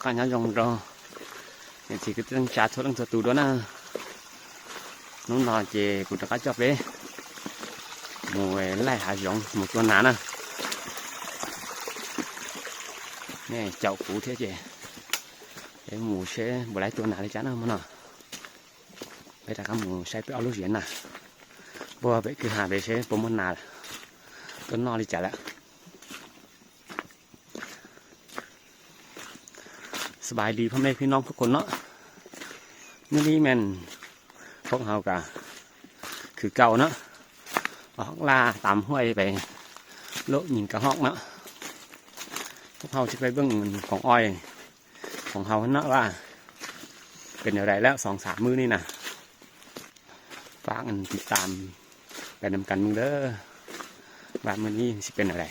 Bạn nhớ dòng rồi. Thì cứ tăng trả thôi, tăng thật tù đó nè. Nó nói chị cũng đã có cho bé. Mùa lại hả dòng, một tuần nà nè. Nè, chậu cũ thế chị. Bé mù sẽ bù lái tuần nà đi chán nè, mà nè. Bé đã có mù sẽ bé ao lúc diễn nè. Bố bé cứ hà bé sẽ bố môn nà. Tuần nọ đi chả lẽ. ສະບາຍດີພໍ່ແມ່ພີ່ນ້ອງທຸກຄົນເນາະ, ມື້ນີ້ແມ່ນພວກເຮົາກະຄືເກົ່າເນາະ, ອອກລ່າຕາມຫ້ວຍໄປໂລະຍິງກະຮອກເນາະ. ພວກເຮົາຊິໄປເບິ່ງຂອງອ້ອຍຂອງເຮົາເນາະ ວ່າເປັນແນວໃດແລ້ວສອງສາມມື້ນີ້ນະ. ຝາກອັນຕິດຕາມໄປນຳກັນເບິ່ງເດີ ວ່າມື້ນີ້ຊິເປັນແນວໃດ.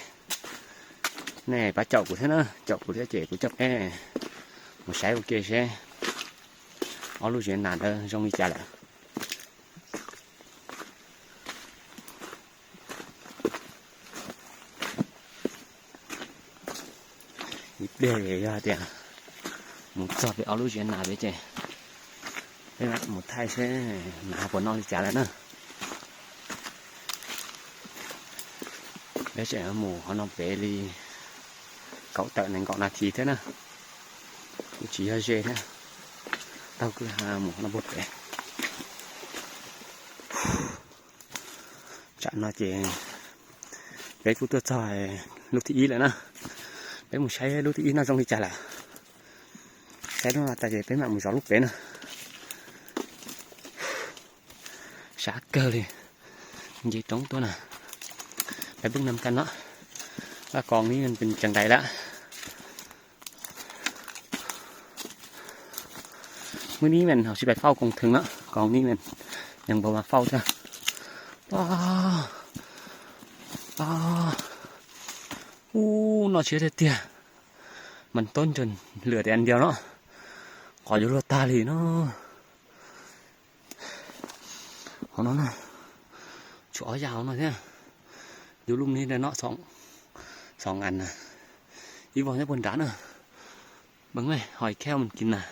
ແນ່ ປາເຈົ້າກູເທື່ອເນາະ, ເຈົ້າກູເທື່ອເຈກູຈັບແອ ໝູໃຊ້ໂອເຄເຊ ເອົາລູກເຊນນານເດີ ຊ່ວງນີ້ຈະລະ. Ít bê về ra tiền. Một giọt về áo lũ chiến nào đấy chứ. Thế là một thay xe nà của nó đi trả lại nữa. Bé sẽ mù họ nó về đi. Cậu tợ nên cậu nà thì thế nè. Cũng chỉ hơi dê thế. Tao cứ hà mù nó bột về. ຈະເນາະເຈ ເປັນຜູ້ຕົວຈອຍລູກທີ່ອີແລ້ວນະ, ເປັນໝູໃຊ້ລູກທີ່ອີນະ ຊ່ອງນີ້ຈະລະ ໃຊ້ລູກຕາເຈ ເປັນໝາກໝູຈອຍລູກເປັນນະ. ຊາກເກີເລີຍ ເຈຕົງຕົວນະ, ໄປເບິ່ງນຳກັນເນາະ ວ່າກອງນີ້ມັນເປັນຈັ່ງໃດລະ. ມື້ນີ້ແມ່ນເຮົາຊິໄປເຝົ້າກອງເທິງເນາະ, ກອງນີ້ແມ່ນຍັງບໍ່ມາເຝົ້າເທື່ອ. ປ້າ ປ້າ ໂອ້ ເນາະ ເຊຍແທ້ເຕຍ, ມັນຕົ້ນຈົນເຫຼືອແຕ່ອັນດຽວເນາະ, ຂໍຢູ່ລົດຕາລີເນາະ. ເອົາເນາະ ເນາະ ຊຸເອົາຢາວເນາະເນຍ, ຢູ່ລຸ່ມນີ້ແຫຼະເນາະ ສອງ ສອງອັນນະ. ອີ່ຫວ່າງຍາບົນດານເນາະ, ເບິ່ງແມ ຫອຍແຂ້ວມັນກິນນະ.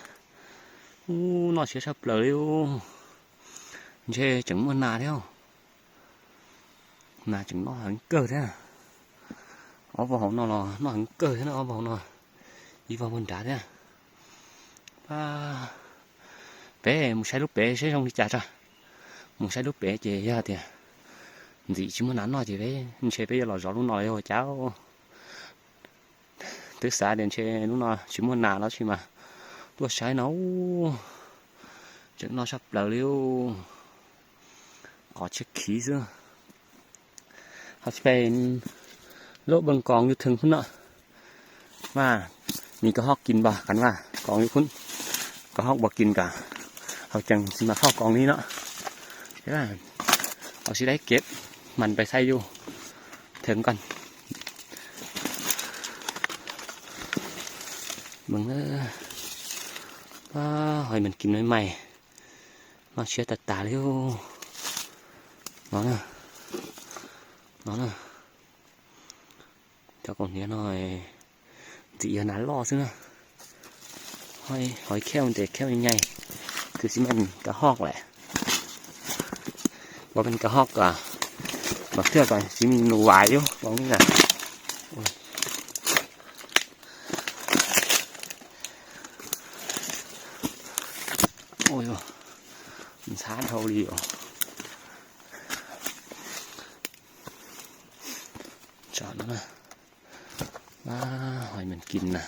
ໂອ້ ເນາະ ເຊຍຊະເປີເລີຍ. ໂອ້ ເຊ ຈັ່ງເມື່ອນາແລ້ວ. ນາຈັ່ງເນາະ ຫາງເກີດແທ້. ເອົາບໍ່ເຮົາເນາະ ເນາະ ຫາງເກີດແທ້ເນາະ ເອົາບໍ່ເຮົາເນາະ. ອີ່ຫວ່າງເພິ່ນດາແທ້. ປ້າ ເປ ໝູໃຊ້ລູກເປ ໃຊ້ຊ່ອງນີ້ຈ້າ ໝູໃຊ້ລູກເປເຈ ຢາເຕຍ. ດີຊິມານານເນາະເຈເປ ມັນເຊເປຢາຫຼໍ່ຈອລູກເນາະເຈົ້າ. ຕຶກສາເດນເຊລູກເນາະ ຊິມານານເນາະ ຊິມາຕົວໃຊ້ເນາະ. ໂອ້ ຈັ່ງເນາະ ຊະເປີເລີຍ. ຂໍເຊັກຄີຊື່. ເຮົາຊິໄປໂລະເບິ່ງກອງຢູ່ເທິງພຸ້ນເນາະ ວ່າມີກະຮອກກິນບໍ່. ຄັນວ່າກອງຢູ່ພຸ້ນ ກະຮອກບໍ່ກິນກະ ເຮົາຈັ່ງຊິມາເຝົ້າກອງນີ້ເນາະ. ເຮົາຊິໄດ້ເກັບມັນໄປໃສ່ຢູ່ເທິງກ່ອນ. ເບິ່ງເດີ. ວ້າ ຫອຍມັນກິນໃໝ່ໆ. ມາເຊຍຕາຕາເລີຍ. ນອນນະ ນອນນະ. ເຈົ້າກອງເນຍໜ້ອຍ ຊິເອີນາຫຼໍ່ຊື່ນະ. ຫອຍ ຫອຍແຂ້ວ ແຕ່ແຂ້ວໃຫຍ່ໆ ຄືຊິແມ່ນກະຮອກແຫຼະ. ບໍ່ແມ່ນກະຮອກກະ ບາງເທື່ອກະຊິມີໜູຫວາຍຢູ່ ບອກນີ້ນະ. ໂອ້ຍ ໂອ້ຍ ມັນຊາເທົ່າດີ. ຈອດແລ້ວນະ. ວ້າ ຫອຍມັນກິນນະ.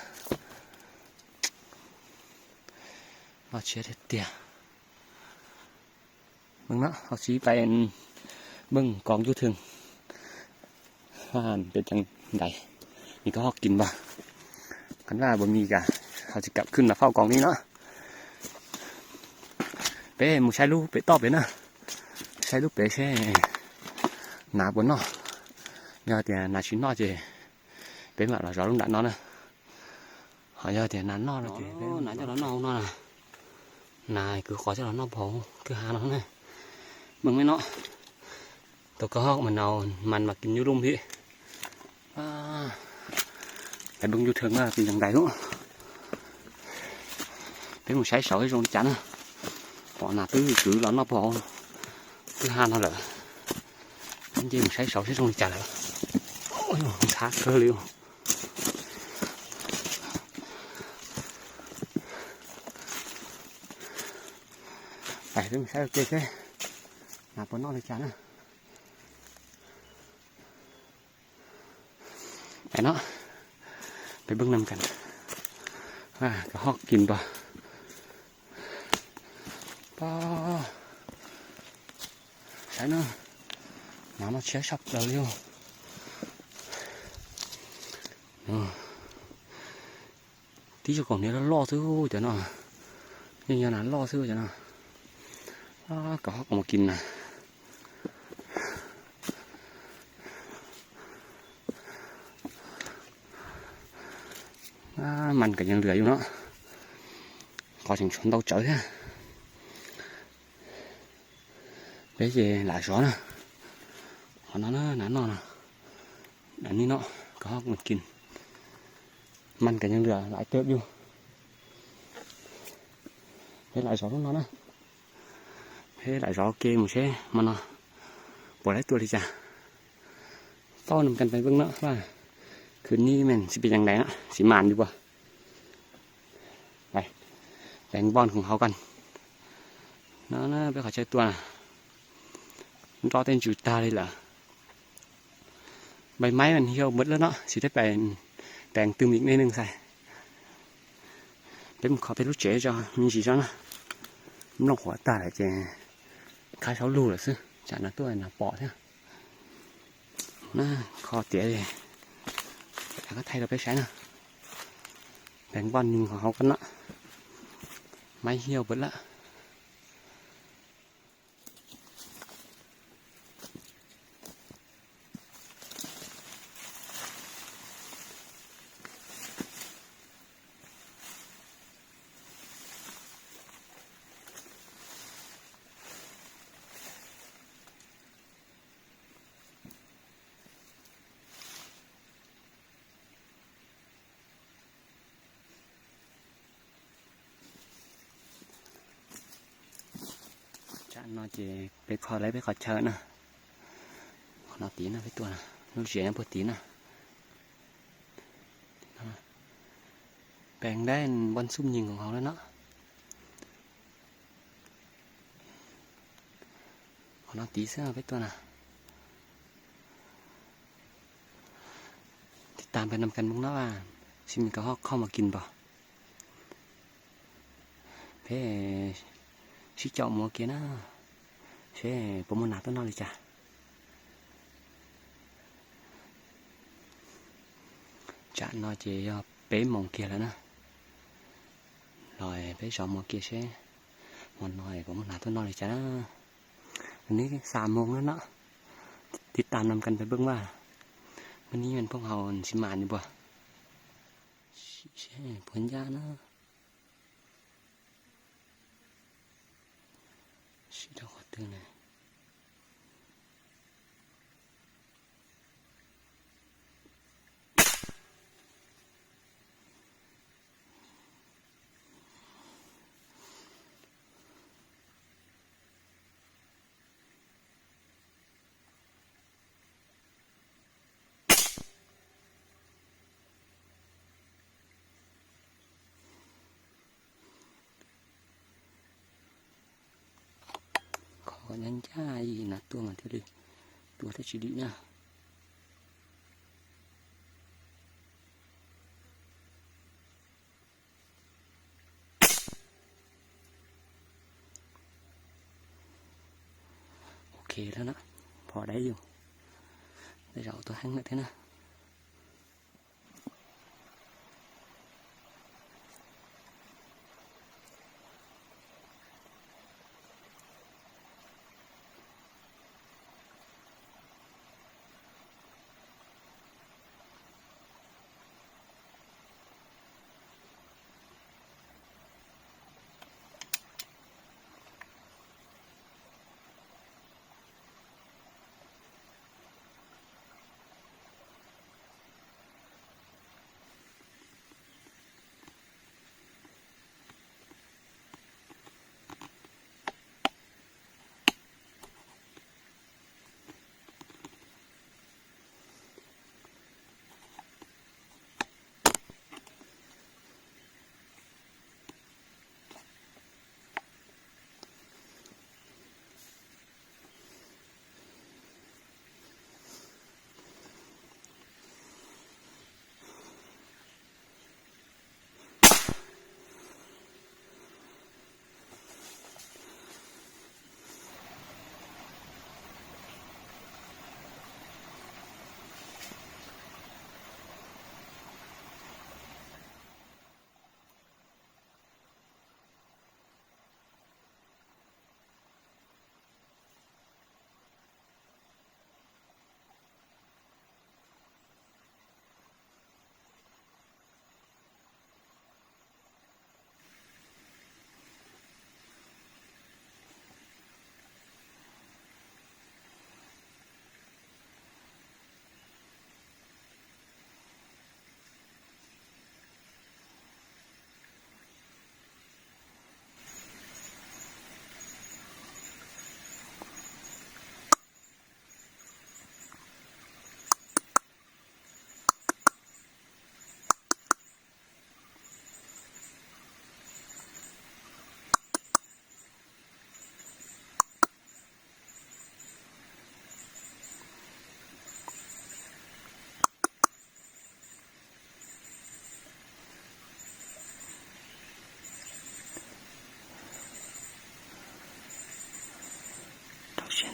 ມາເຊຍແທ້ເຕຍ. ເບິ່ງເນາະ ເຮົາຊິໄປອັນ ເບິ່ງກອງຢູ່ເທິງ ວ່າອັນເປັນຈັ່ງໃດ ມີກະຮອກກິນບໍ່. ຄັນວ່າບໍ່ມີກະ ເຮົາຊິກັບຂຶ້ນມາເຝົ້າກອງນີ້ເນາະ. ເປ ໝູໃຊ້ລູກເປຕອບເລີຍນະ, ໃຊ້ລູກເປແຊ່ ໜາບົນເນາະ. ຍາເຕຍ ໜາຊິນອດເຈ ເປມາລາຈອລຸນດານອນນະ. ຫາຍາເຕຍ ໜານອດເນາະເຈ. ໂອ້ ໜາຈອລະນອກນອນນະ. ນາຍຄືຂໍຈະລະນອກເຜົາ ຄືຫານອນນະ. ເບິ່ງແມ່ນເນາະ ໂຕກະຮອກມັນເອົາມັນມາກິນຢູ່ລຸ່ມພີ້. ອ່າ ໄປເບິ່ງຢູ່ເທິງວ່າເປັນຈັ່ງໃດເນາະ. Peb mus saib saud seb zoo li cas na. Pom nas twb kwv los noj pog twb ha no lawm. Peb mus saib saud seb zoo li cas lawm. Ôi, xa kawg li. Peb mus saib ua ke seb nas puas noj li cas na. Peb no, pebเบิ่งนำกัน ว่ากระฮอกกินบ่ ปอ ใช่เนาะ น้ำมาเชียร์ช็อปเราอยู่ เนาะ ที่เจ้าของเนี่ยล้อซื้อจ้ะเนาะ ยังยังนะล้อซื้อจ้ะเนาะ อ้ากระฮอกออกมากินนะ อ้า มันก็ยังเหลืออยู่เนาะ ขอถึงชนเตาเจ๋อแท้ เป๊ะเจหลายช้อนนะ ขอน้ำนะ น้ำนอนนะ อันนี้เนาะ ก็ฮอกมันกิน มันก็ยังเหลือหลายเติบอยู่ เป๊ะหลายช้อนนอนนะ เป๊ะหลายช้อนเกมเช่มันเนาะ ปวดหลายตัวเลยจ้ะ เฝ้านำกันไปเบิ่งเนาะ ว่าคืนนี้แม่นสิเป็นจั่งใดเนาะ สิหมานอยู่บ่ ไป แบ่งบ่อนของเขากัน เนาะ เนาะ ไปขอใช้ตัวนะ มันรอเต้นจูตาเลยเหรอ ใบไม้มันเหี่ยวหมดแล้วเนาะ สิได้ไปแปรงตื่มอีกหน่อยหนึ่งใส่ เป็นขอเป็นลูกเจ๋อจ้ะ มีสีจ้ะนะ มันลงหัวตาเลยเจ๋อ คล้ายเสาลูกเหรอซื้อ จ้ะนะ ตัวนะ ปอดเนี่ย นะ คอเตียเลย แล้วก็ไทยเราไปใช้นะ แบ่งบ่อนหนึ่งของเขากันเนาะ ไม้เหี่ยวเบิดละ ຈະເນາະ ເຈ ໄປຂໍໄດ້ໄປຂໍເຊີນນະ ຂໍເນາະ ຕີນນະ ໄປຕົວະນະ ລູກເສຍຍັງບໍ່ຕີນນະ ແປງໄດ້ບ່ອນຊຸ່ມຍິງຂອງເຮົາແລ້ວເນາະ. ຂອນ້ອງຕີເສື້ອໄປຕົວະນະ ຕິດຕາມໄປນຳກັນເບິ່ງເນາະວ່າ ຊິມີກະຮອກເຂົ້າມາກິນບໍ່. ເພ ຊິເຈາະໝໍກຽນະ ເພ ປະມວນໜາຕົວນອກເລີຍຈ້າ. ຈະນອຍເຈຍອບເປໝໍກຽລະນະ ລອຍເປສອງໝໍກຽເຊ ໝໍນອຍກະມາໜາຕົວນອກເລີຍຈ້າ. ອັນນີ້ສາມໂມງແລ້ວເນາະ ຕິດຕາມນຳກັນໄປເບິ່ງວ່າ ມື້ນີ້ແມ່ນພວກເຮົາຊິໝານຢູ່ບໍ່. ເຊ ເຊ ຜົນຍານະ. ຂໍຍັງຈາອີນະ ຕົວມັນເທື່ອເລີຍ ຕົວແທ້ຊິດີນະ. ໂອເຄແລ້ວນະ ພໍໄດ້ຢູ່ ໄດ້ເອົາຕົວແຮງແລ້ວເດ້ນະ. ໂ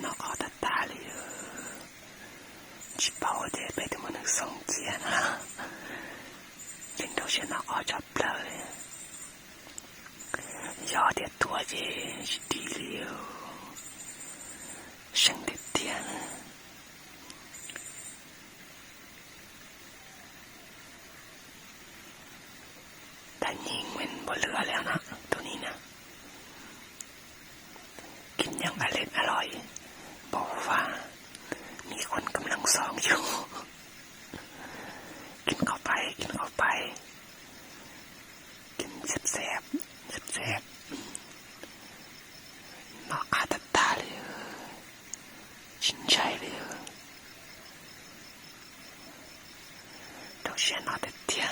Nó có thật thà liu. Chỉ bảo để bé tụi mình được sống chia nó. Chính đâu sẽ nó có chọc lơ liu. Gió tiệt tua dễ đi liu. Sân tiệt tiệt. Đã nhìn mình bỏ lửa leo nó. Tụi này nè. ກິນຢ່າງອະເລັດອະລ່ອຍ ບໍ່ຮູ້ວ່າມີຄົນກຳລັງສ່ອງຢູ່. ກິນເຂົ້າໄປ ກິນເຂົ້າໄປ ກິນແຊບໆ ແຊບໆ. ເນາະ ອາຕາຕາເລີຍ ຊິນໄຊເລີຍ ດອກເຊຍເນາະ ແຕ່ເຕຍ.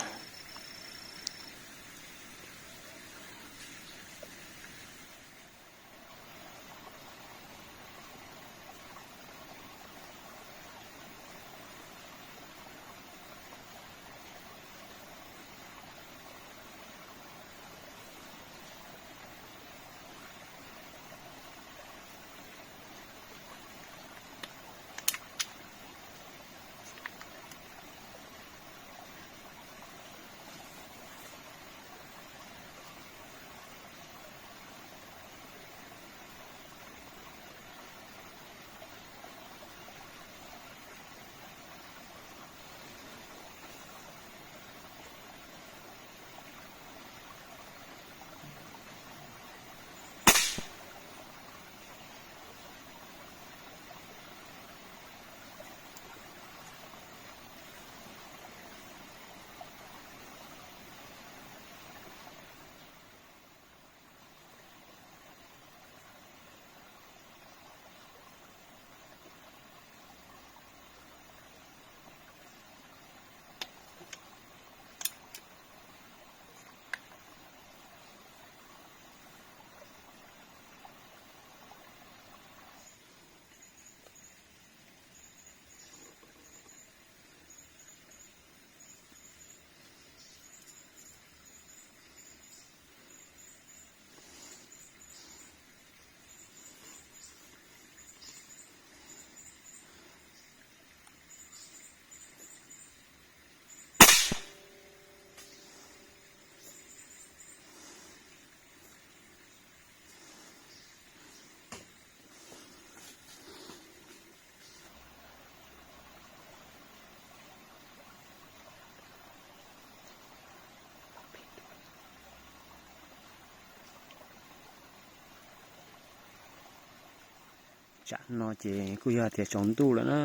ຈະເນາະ ເຈ ກູຢາເທສອງຕູ້ແລ້ວນະ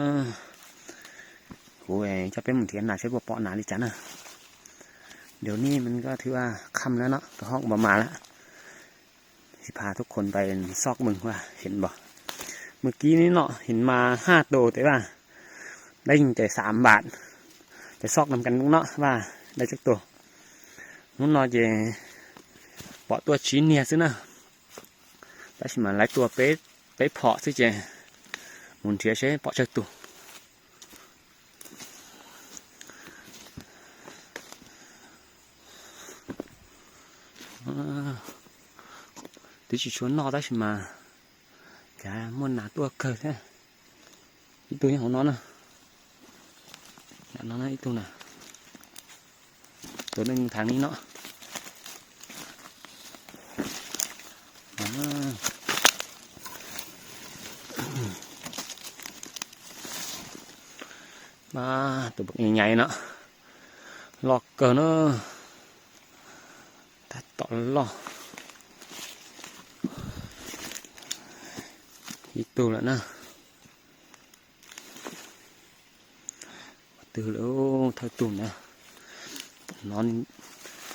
ໂອ້ຍ ຈະເປັນເທນາໃຊ້ບໍ່ເປາະໜາລິຈະນະ. ດຽວນີ້ມັນກໍຖືວ່າຄ່ຳແລ້ວເນາະ ກະຮອກບໍ່ມາລະ. ຊິພາທຸກຄົນໄປຊອກເບິ່ງວ່າເຫັນບໍ່. ມື້ກີ້ນີ້ເນາະ ເຫັນມາຫ້າໂຕ ແຕ່ວ່າໄດ້ຍິງແຕ່ສາມບາດ. ໄປຊອກນຳກັນເນາະ ວ່າໄດ້ຈັກໂຕ. ໜູນເນາະ ເຈ ເປາະຕົວຊີ້ເນຍຊື່ນະ. ແຕ່ຊິມາໄລ່ຕົວເປ ໄປເພາະຊິເຈ ໝູນເທຍເຊ ເປາະເຈົ້າຕູ ຕິຊິຊວນນອກໄດ້ຊິມາ ກະມ່ວນໜາຕົວເກີດແທ້. ອີ່ຕູຍັງຫົວນອນນະ ນອນນະ ອີ່ຕູນະ. ຕົວໜຶ່ງທາງນີ້ເນາະ ອາ ມາ ຕົວບັກໃຫຍ່ໆເນາະ ລອກເກີນເນາະ ຕາຕອນລອກ ອີ່ຕູລະນະ. ຕື່ນແລ້ວ ເທົ່າຕຸ່ນນະ ນອນ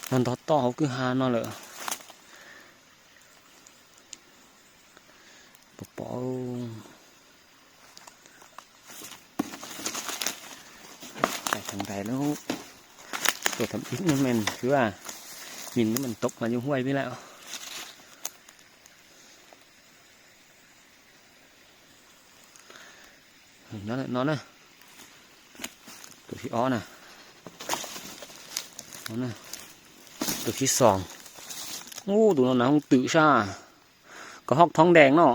ນອນຕໍ່ໆ ເຮົາຄືຫານອນເລີຍ ປະເປົາ ໄປທາງໃດແລ້ວ ຕົວທຳອິດນັ້ນແມ່ນຄືວ່າ ມິນມັນຕົກມາຢູ່ຫ້ວຍພີ້ແລ້ວ. ນອນນະ ນອນນະ ຕົວທີອອນນະ ນອນນະ ຕົວທີສອງ. ໂອ້ ຕົວນັ້ນນະ ຫຸງຕື້ຊາ ກະຮອກທອງແດງເນາະ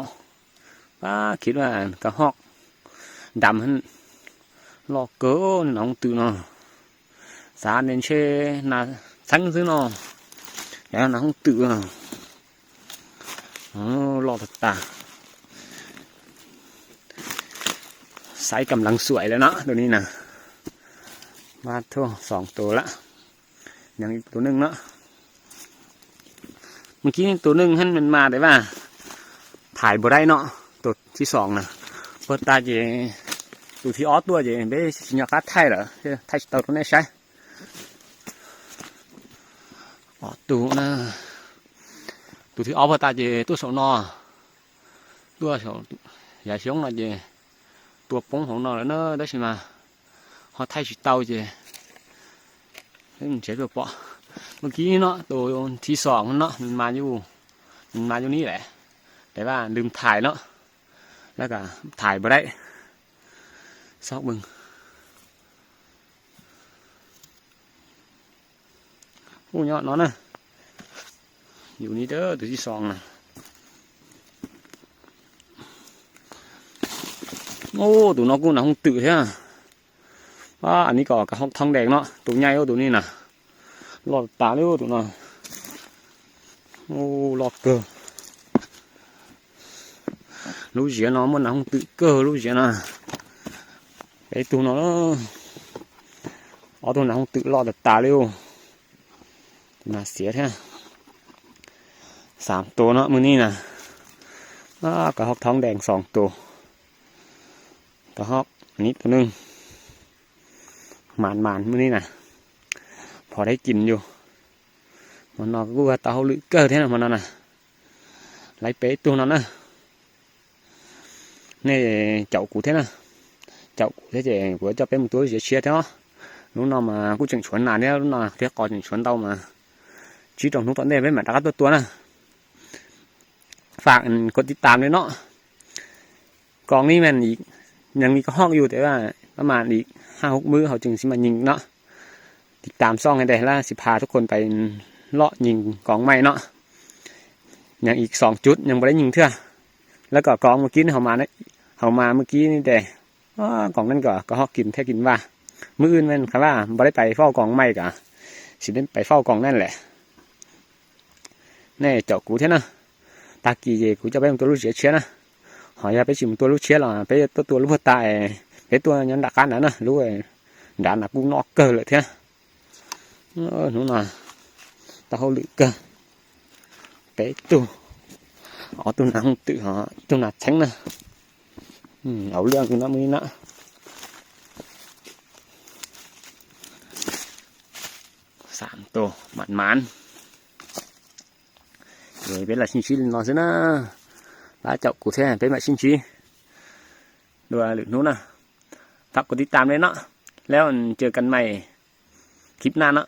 ປ ອ້າ ຄິດວ່າກະຮອກດຳຫັ້ນ ຫຼອກເກີນ ນ້ອງຕື້ເນາະ ສາເໜັນເຊ ໜ້າຊັງຊື່ເນາະ ແລ້ວນ້ອງຕື້ເນາະ ໂອ້ ຫຼອກຕາ ໃຊ້ກຳລັງສວຍແລ້ວເນາະ ໂຕນີ້ນະ ມາໂທ້ ສອງໂຕລະ ຍັງອີກໂຕໜຶ່ງເນາະ ເມື່ອກີ້ນີ້ໂຕໜຶ່ງຫັ້ນມັນມາ ແຕ່ວ່າຖ່າຍບໍ່ໄດ້ເນາະ ໂຕທີສອງນະ ເປີດຕາເຈ ໂຕທີອອກຕົວເຈ ເບຊິຍາກາດຖ່າຍເລີ ຖ່າຍໂຕໂຕນີ້ໃຊ້ ອອກຕູນະ ໂຕທີອອກເປີດຕາເຈ ໂຕສອງນໍ ຕົວສອງ ຢາຍຊຽວນອເຈ ຕົວປົງຂອງນອແລ້ວເນີ ໄດ້ຊິມາ ຮອດໄທຊິເຕົາເຈ ເອີ ມັນເຈັບຢູ່ເປາະ ເມື່ອກີ້ນີ້ເນາະ ໂຕທີສອງຫັ້ນເນາະ ມັນມາຢູ່ ມັນມາຢູ່ນີ້ແຫຼະ ແຕ່ວ່າລືມຖ່າຍເນາະ ແລ້ວກະຖ່າຍບໍ່ໄດ້ ຊອກເບິ່ງ ໂອ້ ຍອດເນາະນະ ຢູ່ນີ້ເດີ ໂຕທີສອງນະ ໂອ້ ໂຕນອກກູນະ ຫຸງຕື້ແທ້ ວ້າ ອັນນີ້ກໍກະຮອກທອງແດງເນາະ ໂຕໃຫຍ່ໂອ້ ໂຕນີ້ນະ ຫຼອກຕາເລີຍໂຕນະ ໂອ້ ຫຼອກເກີ ລູກເສຍເນາະ ມັນນະ ຫຸງຕື້ເກີ ລູກເສຍນະ ໄປຕູນເນາະ ເອົາໂຕນະ ຫຸງຕື້ຫຼອກຕາເລີຍໂອ້ ໜ້າເສຍແທ້ ສາມໂຕເນາະມື້ນີ້ນະ ອ້າ ກະຮອກທອງແດງສອງໂຕ ກະຮອກອັນນີ້ໂຕໜຶ່ງ ໝານໆມື້ນີ້ນະ ພໍໄດ້ກິນຢູ່ ມັນນອກກູວ່າຕາເຮົາລຶເກີແທ້ນະ ມັນນະ ໄລ່ເປຕູນອນນະ ແນ່ ເຈົ້າກູແທ້ນະ ເຈົ້າກູແທ້ເຈ ກູເຈົ້າເປັນຕົວເຊຍເຊຍແທ້ເນາະ ໜູນອມາ ກູຈຶ່ງຊວນນາແນວນະ ເທຍກໍຈຶ່ງຊວນເຕົ້າມາ ຈີຕອງໜູຕອນແດງເປັນມາຕະກັດຕົວໆນະ ຝາກອັນກົດຕິດຕາມດ້ວຍເນາະ ກອງນີ້ແມ່ນອີກ ຍັງມີກະຮອກຢູ່ ແຕ່ວ່າປະມານອີກຫ້າຫົກມື້ເຮົາຈຶ່ງຊິມາຍິງເນາະ ຕິດຕາມຊ່ອງໃຫ້ແດ່ ລະຊິພາທຸກຄົນໄປເລາະຍິງກອງໃໝ່ເນາະ ຍັງອີກສອງຈຸດ ຍັງບໍ່ໄດ້ຍິງເທື່ອ ແລ້ວກໍກອງມື້ກີ້ເຮົາມາ ເຮົາມາມື້ກີ້ນີ້ແດ່ ອ້າ ກອງນັ້ນກໍກະຮອກກິນແທ້ກິນວ່າ ມື້ອື່ນແມ່ນຄັນວ່າບໍ່ໄດ້ໄປເຝົ້າກອງໃໝ່ກະຊິໄດ້ໄປເຝົ້າກອງນັ້ນແຫຼະ ແນ່ ເຈົ້າກູແທ້ນະ ຕາກີເຈ ກູຈະໄປຕົວລູກເຊຍເຊຍນະ ຫອຍາໄປຊິມຕົວລູກເຊຍລະ ໄປຕົວລູກເພື່ອຕາຍ ໄປຕົວຍອນດາການນະ ລູກດານະ ກູນອກເກີເລີຍແທ້ ເອີ ໜູນະ ຕາເຮົາລຶເກີ ເປຕູ ເອົາຕູນາຫຸງຕື້ ເອົາຕູນາແທງນະ ອືມ ເອົາເລື່ອງຢູ່ນະມື້ນີ້ນະ ສາມໂຕ ໝານໆ ເອີ ເປັນລະຊິນຊີນອນຊະນະ ລາເຈົ້າກູແທ້ ເປັນລະຊິນຊີ ດ້ວຍຫຼືໜູນະ ຝາກກົດຕິດຕາມດ້ວຍເນາະ ແລ້ວເຈີກັນໃໝ່ຄລິບໜ້າເນາະ